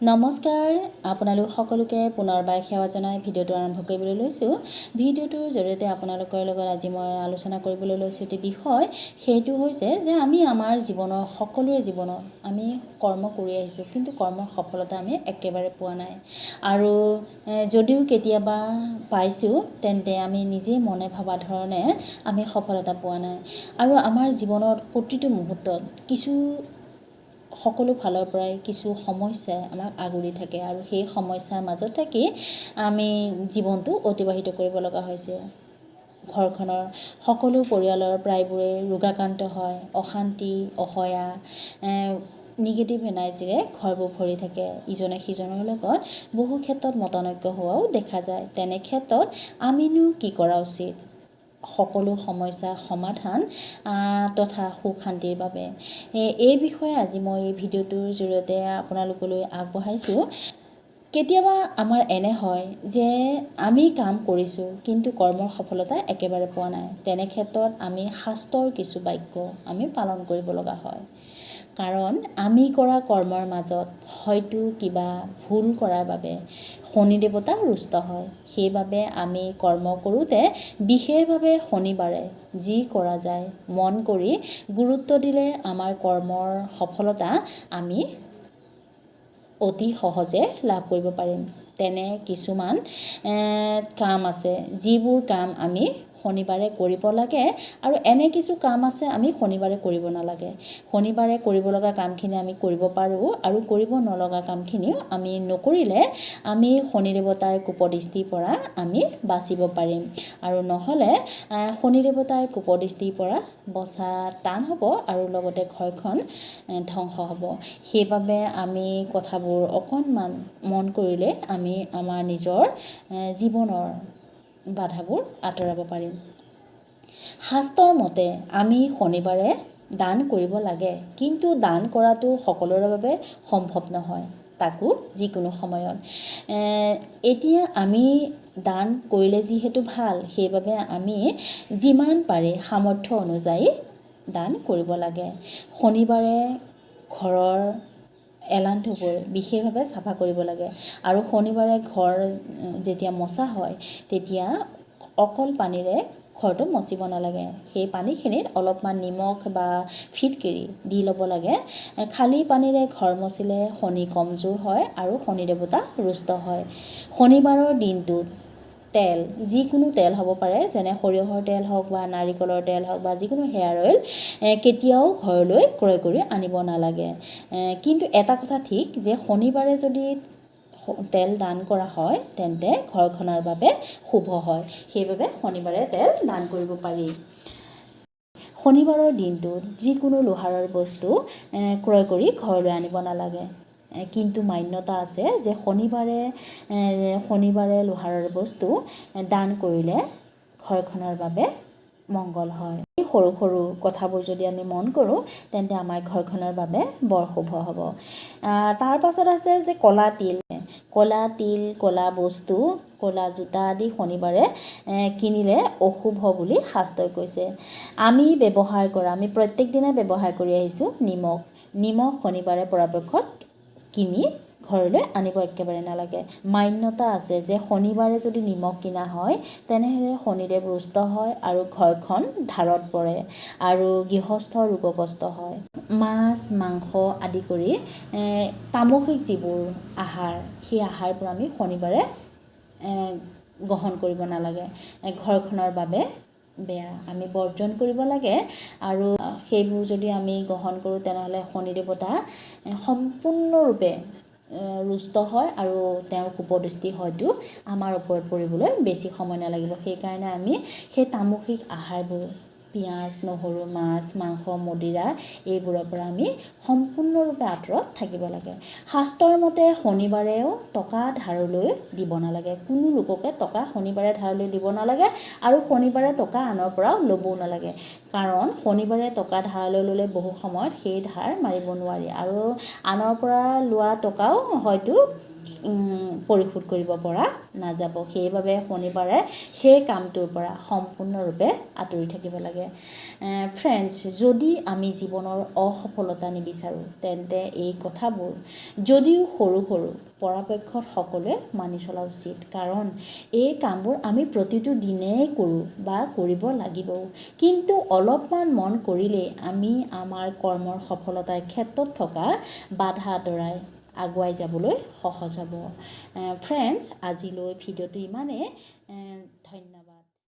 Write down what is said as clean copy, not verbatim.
নমস্কাৰ, আপোনালোক সকলোকে পুনৰবাৰ সেৱা জনাই ভিডিঅ'টো আৰম্ভ কৰিবলৈ লৈছোঁ। ভিডিঅ'টোৰ জৰিয়তে আপোনালোকৰ লগত আজি মই আলোচনা কৰিবলৈ লৈছোঁ এটি বিষয়। সেইটো হৈছে যে আমি আমাৰ জীৱনৰ, সকলোৰে জীৱনত আমি কৰ্ম কৰি আহিছোঁ, কিন্তু কৰ্মৰ সফলতা আমি একেবাৰে পোৱা নাই। আৰু যদিও কেতিয়াবা পাইছোঁ, তেন্তে আমি নিজেই মনে ভবা ধৰণে আমি সফলতা পোৱা নাই। আৰু আমাৰ জীৱনত প্ৰতিটো মুহূৰ্তত কিছু সকলো ফালৰ পৰাই কিছু সমস্যাই আমাক আগুৰি থাকে আৰু সেই সমস্যাৰ মাজত থাকি আমি জীৱনটো অতিবাহিত কৰিব লগা হৈছে। ঘৰখনৰ সকলো পৰিয়ালৰ প্ৰায়বোৰেই ৰোগাক্ৰান্ত হয়। অশান্তি, অসহায়, নিগেটিভ এনাৰ্জিৰে ঘৰবোৰ ভৰি থাকে। ইজনে সিজনৰ লগত বহু ক্ষেত্ৰত মতানৈক্য হোৱাও দেখা যায়। তেনে ক্ষেত্ৰত আমিনো কি কৰা উচিত সকলো সমস্যাৰ সমাধান তথা সুখ শান্তিৰ বাবে, এই বিষয়ে আজি মই এই ভিডিঅ'টোৰ জৰিয়তে আপোনালোকলৈ আগবঢ়াইছোঁ। কেতিয়াবা আমাৰ এনে হয় যে আমি কাম কৰিছোঁ, কিন্তু কৰ্মৰ সফলতা একেবাৰে পোৱা নাই। তেনে ক্ষেত্ৰত আমি শাস্ত্ৰৰ কিছু বাক্য আমি পালন কৰিব লগা হয়, কাৰণ আমি কৰা কৰ্মৰ মাজত হয়তো কিবা ভুল কৰাৰ বাবে শনি দেৱতা ৰুষ্ট হয়। সেইবাবে আমি কৰ্ম কৰোঁতে বিশেষভাৱে শনিবাৰে যি কৰা যায় মন কৰি গুৰুত্ব দিলে আমাৰ কৰ্মৰ সফলতা আমি অতি সহজে লাভ কৰিব পাৰিম। তেনে কিছুমান কাম আছে যিবোৰ কাম আমি শনিবাৰে কৰিব লাগে আৰু এনে কিছু কাম আছে আমি শনিবাৰে কৰিব নালাগে। শনিবাৰে কৰিব লগা কামখিনি আমি কৰিব পাৰোঁ আৰু কৰিব নলগা কামখিনিও আমি নকৰিলে আমি শনি দেৱতাৰ কোপদৃষ্টিৰ পৰা আমি বাচিব পাৰিম। আৰু নহ'লে শনি দেৱতাৰ কোপদৃষ্টিৰ পৰা বচা টান হ'ব আৰু লগতে ঘৰখন ধ্বংস হ'ব। সেইবাবে আমি কথাবোৰ অকণমান মন কৰিলে আমি আমাৰ নিজৰ জীৱনৰ বাধাবোৰ আঁতৰাব পাৰিম। শাস্ত্ৰৰ মতে আমি শনিবাৰে দান কৰিব লাগে, কিন্তু দান কৰাটো সকলোৰে বাবে সম্ভৱ নহয়, তাকো যিকোনো সময়ত। এতিয়া আমি দান কৰিলে যিহেতু ভাল, সেইবাবে আমি যিমান পাৰি সামৰ্থ্য অনুযায়ী দান কৰিব লাগে। শনিবাৰে ঘৰৰ এলান্ধুবোৰ বিশেষভাৱে চাফা কৰিব লাগে আৰু শনিবাৰে ঘৰ যেতিয়া মচা হয়, তেতিয়া অকল পানীৰে ঘৰটো মচিব নালাগে। সেই পানীখিনিত অলপমান নিমখ বা ফিটকিৰি দি ল'ব লাগে। খালী পানীৰে ঘৰ মচিলে শনি কমজোৰ হয় আৰু শনি দেৱতা ৰুষ্ট হয়। শনিবাৰৰ দিনটোত তেল, যিকোনো তেল হ'ব পাৰে, যেনে সৰিয়হৰ তেল হওক বা নাৰিকলৰ তেল হওক বা যিকোনো হেয়াৰ অইল কেতিয়াও ঘৰলৈ ক্ৰয় কৰি আনিব নালাগে। কিন্তু এটা কথা ঠিক যে শনিবাৰে যদি তেল দান কৰা হয়, তেন্তে ঘৰখনৰ বাবে শুভ হয়। সেইবাবে শনিবাৰে তেল দান কৰিব পাৰি। শনিবাৰৰ দিনটোত যিকোনো লোহাৰৰ বস্তু ক্ৰয় কৰি ঘৰলৈ আনিব নালাগে, কিন্তু মান্যতা আছে যে শনিবাৰে লোহাৰৰ বস্তু দান কৰিলে ঘৰখনৰ বাবে মংগল হয়। এই সৰু সৰু কথাবোৰ যদি আমি মন কৰোঁ, তেন্তে আমাৰ ঘৰখনৰ বাবে বৰ শুভ হ'ব। তাৰ পাছত আছে যে ক'লা তিল। ক'লা তিল, ক'লা বস্তু, ক'লা জোতা আদি শনিবাৰে কিনিলে অশুভ বুলি শাস্ত্ৰই কৈছে। আমি ব্যৱহাৰ কৰা, আমি প্ৰত্যেক দিনাই ব্যৱহাৰ কৰি আহিছোঁ নিমখ। নিমখ শনিবাৰে পৰাপক্ষত কিনি ঘৰলৈ আনিব একেবাৰে নালাগে। মান্যতা আছে যে শনিবাৰে যদি নিমখ কিনা হয়, তেনেহ'লে শনিদেৱ ৰুষ্ট হয় আৰু ঘৰখন ধাৰত পৰে আৰু গৃহস্থৰ ৰোগগ্ৰস্ত হয়। মাছ, মাংস আদি কৰি তামসিক যিবোৰ আহাৰ, সেই আহাৰবোৰ আমি শনিবাৰে গ্ৰহণ কৰিব নালাগে। ঘৰখনৰ বাবে বেয়া, আমি বৰ্জন কৰিব লাগে। আৰু সেইবোৰ যদি আমি গ্ৰহণ কৰোঁ, তেনেহ'লে শনি দেৱতা সম্পূৰ্ণৰূপে ৰুষ্ট হয় আৰু তেওঁৰ কোপদৃষ্টি হয়তো আমাৰ ওপৰত পৰিবলৈ বেছি সময় নালাগিব। সেইকাৰণে আমি সেই তামসিক আহাৰবোৰ, পিঁয়াজ, নহৰু, মাছ, মাংস, মদিৰা, এইবোৰৰ পৰা আমি সম্পূৰ্ণৰূপে আঁতৰত থাকিব লাগে। শাস্ত্ৰৰ মতে শনিবাৰেও টকা ধাৰলৈ দিব নালাগে। কোনো লোককে টকা শনিবাৰে ধাৰলৈ দিব নালাগে আৰু শনিবাৰে টকা আনৰ পৰাও ল'বও নালাগে, কাৰণ শনিবাৰে টকা ধাৰলৈ ল'লে বহু সময়ত সেই ধাৰ মাৰিব নোৱাৰি আৰু আনৰ পৰা লোৱা টকাও হয়তো পৰিশোধ কৰিব পৰা নাযাব। সেইবাবে শনিবাৰে সেই কামটোৰ পৰা সম্পূৰ্ণৰূপে আঁতৰি থাকিব লাগে। ফ্ৰেণ্ডছ, যদি আমি জীৱনৰ অসফলতা নিবিচাৰোঁ, তেন্তে এই কথাবোৰ যদিও সৰু সৰু, পৰাপক্ষত সকলোৱে মানি চলা উচিত, কাৰণ এই কামবোৰ আমি প্ৰতিটো দিনেই কৰোঁ বা কৰিব লাগিবও। কিন্তু অলপমান মন কৰিলেই আমি আমাৰ কৰ্মৰ সফলতাৰ ক্ষেত্ৰত থকা বাধা আঁতৰাই আগুৱাই যাবলৈ সহজ হ'ব। ফ্ৰেণ্ডছ, আজিলৈ ভিডিঅ'টো ইমানেই। ধন্যবাদ।